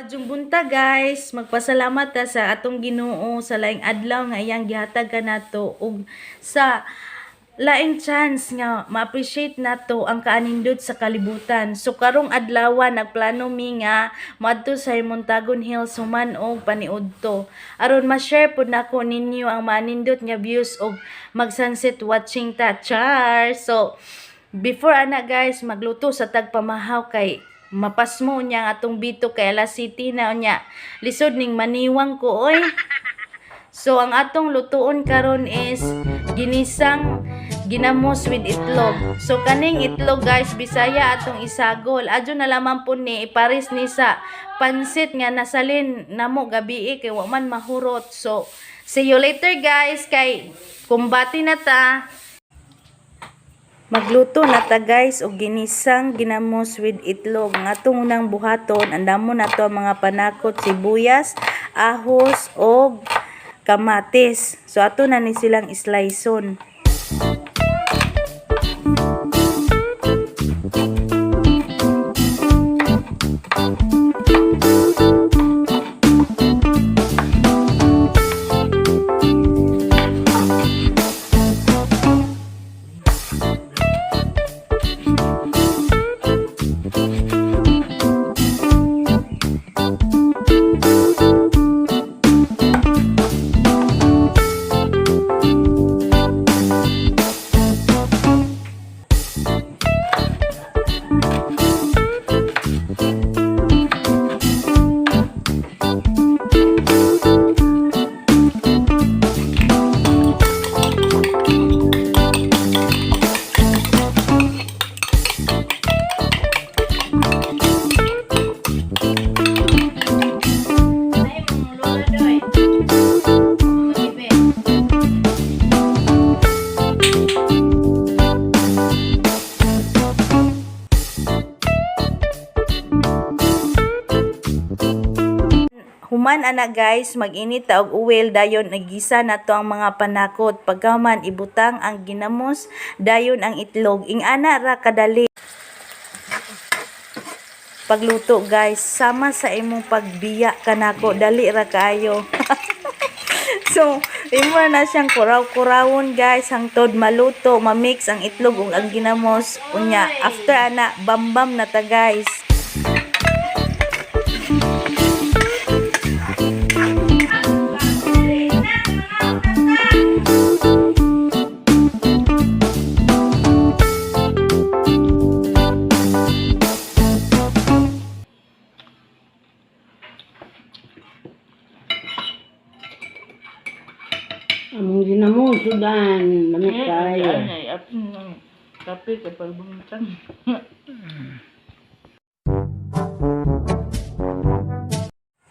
Maayong buntag, guys. Magpasalamat ta sa atong Ginoo sa laing adlaw nga iyang gihatag kanato ug sa laing chance nga ma-appreciate nato ang kaanindot sa kalibutan. So karong adlaw, nagplano mi nga moadto sa Himontagon Hills human og paniudto, aron ma-share pud nako ninyo ang maanindot nga views ug mag sunset watching ta, char. So before ana, guys, magluto sa tag pamahaw kay mapasmo niya ang atong bito kay alas 7 na unya. Lisod ning maniwang ko oy. So ang atong lutuon karon is ginisang ginamos with itlog. So kaning itlog, guys, Bisaya atong isagol. Adyo na lamang po ni ipares ni sa pansit nga nasalin namo gabi kay wa man mahurot. So see you later, guys, kay kumbati na ta. Magluto na ta, guys, og ginisang ginamos with itlog. Nga atong unang buhaton, andamon nato ang mga panakot, sibuyas, ahos og kamatis. So ato na ni silang sliceon. Human ana, guys, mag-init ta og oil, dayon nagisa nato ang mga panakot. Pagkahuman, ibutang ang ginamos, dayon ang itlog. Ingana ra kadali pagluto, guys, sama sa imong pagbiya kanako, dali ra kaayo. So imo na siyang kuraw-kurawon, guys, hangtod maluto, mamix ang itlog ug ang ginamos. Unya after ana, bambam na ta, guys. Among ginamo sudan, lamit kaayo. Ay, apin ng kape kay pagbungtang.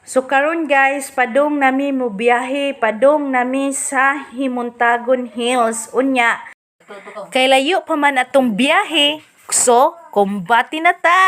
So karon, guys, padong nami mo biyahe, padong nami sa Himontagon Hills. Unya, kay layo pa man atong biyahe, so kumbati na ta.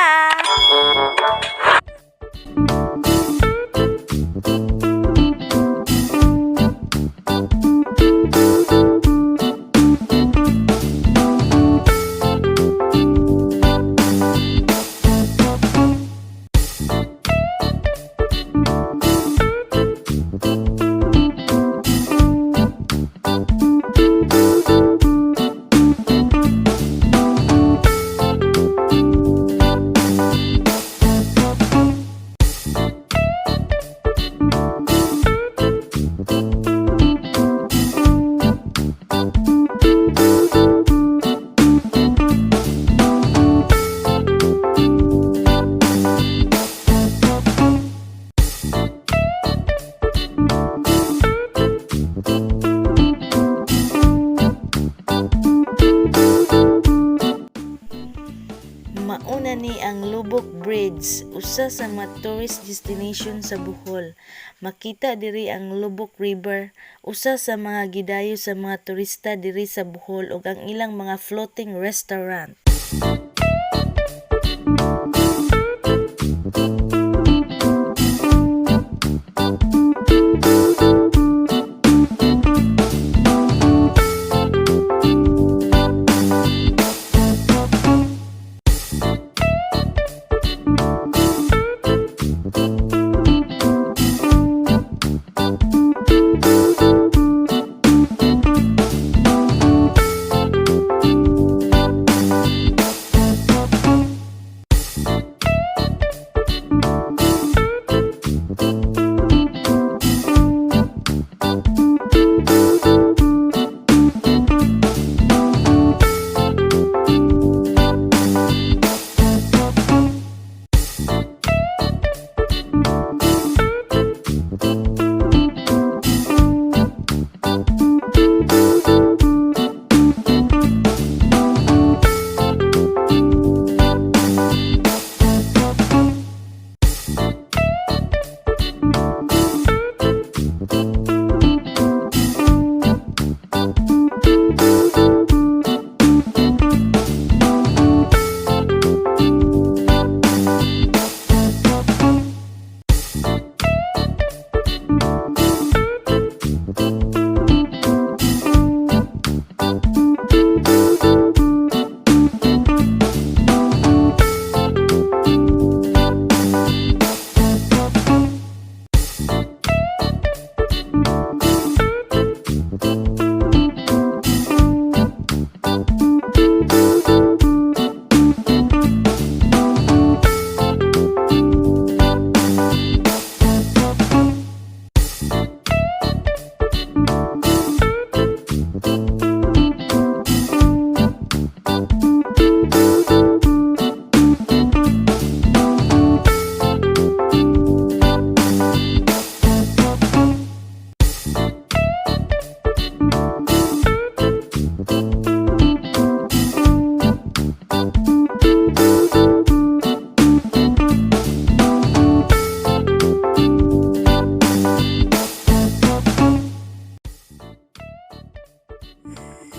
Mauna ni ang Loboc Bridge, usa sa mga tourist destination sa Bohol. Makita diri ang Loboc River, usa sa mga gidayo sa mga turista diri sa Bohol, ug ang ilang mga floating restaurant.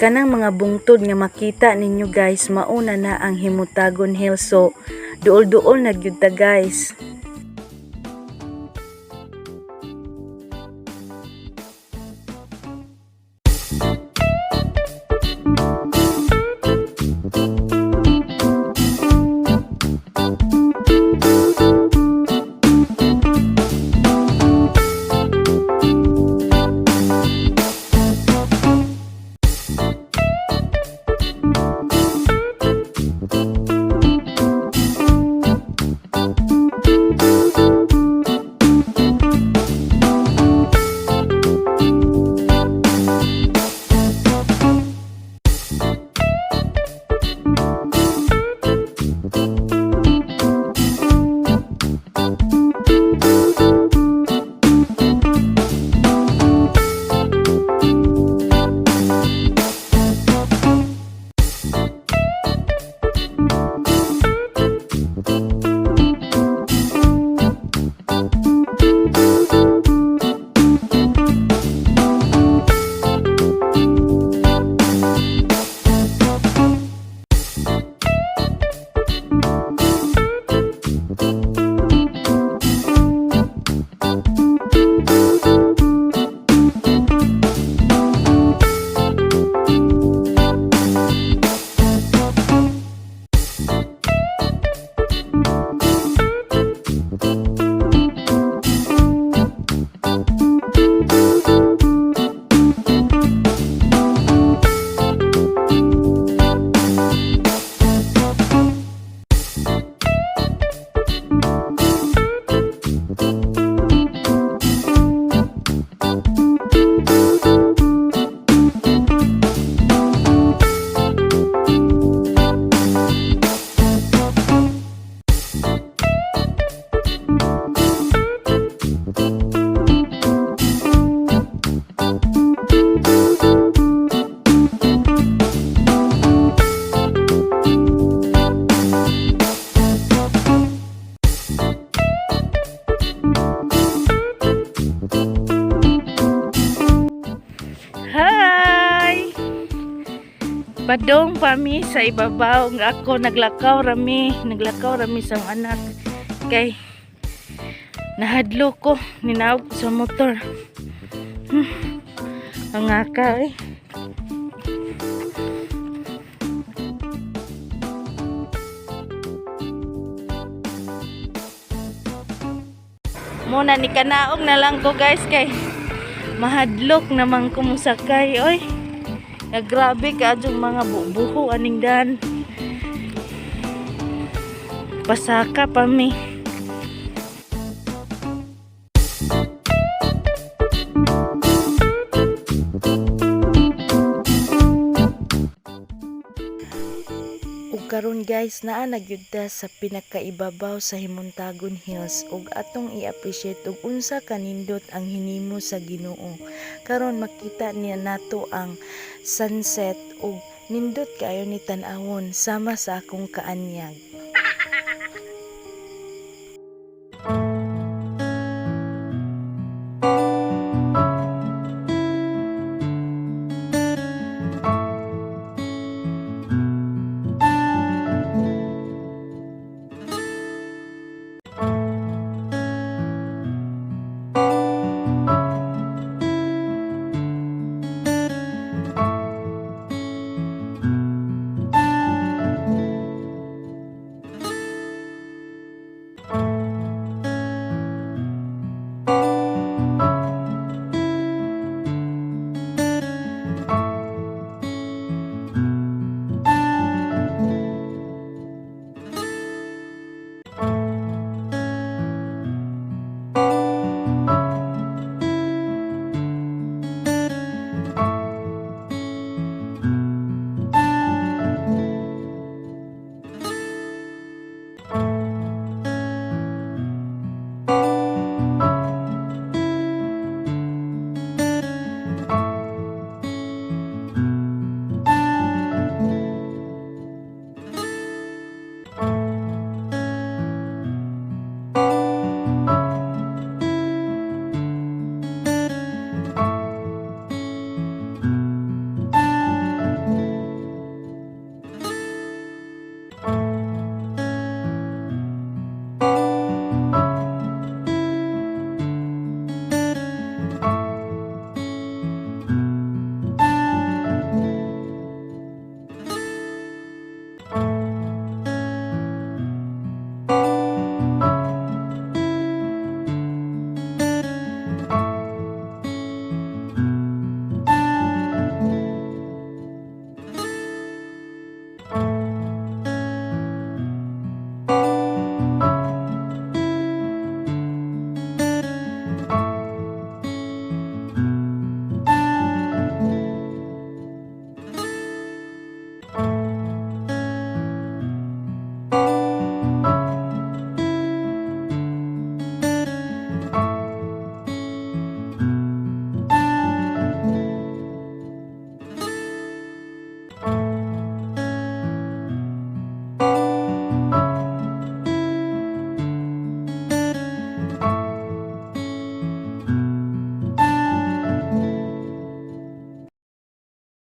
Kanang mga bungtod nga makita ninyo, guys, mauna na ang Himutagon Hill, so duol-duol na gyud ta, guys. Hi! Padong pa mi sa ibabaw nga ako naglakaw rami, naglakaw rami sa akong anak kay nahadlo ko, ninawag ko sa motor. Ang aka eh. Muna ni kanaog na lang ko, guys, kay mahadlok naman ko mosakay oy. Nga grabe ka yung mga bubuho aning dan. Pasaka pa mi. Ug karon, guys, naa na gyud ta sa pinakaibabaw sa Himontagon Hills ug atong i-appreciate og unsa kanindot ang hinimo sa Ginoo. Karon makita niya nato ang sunset ug nindot kaayo ni tan-awon sama sa akong kaanyag.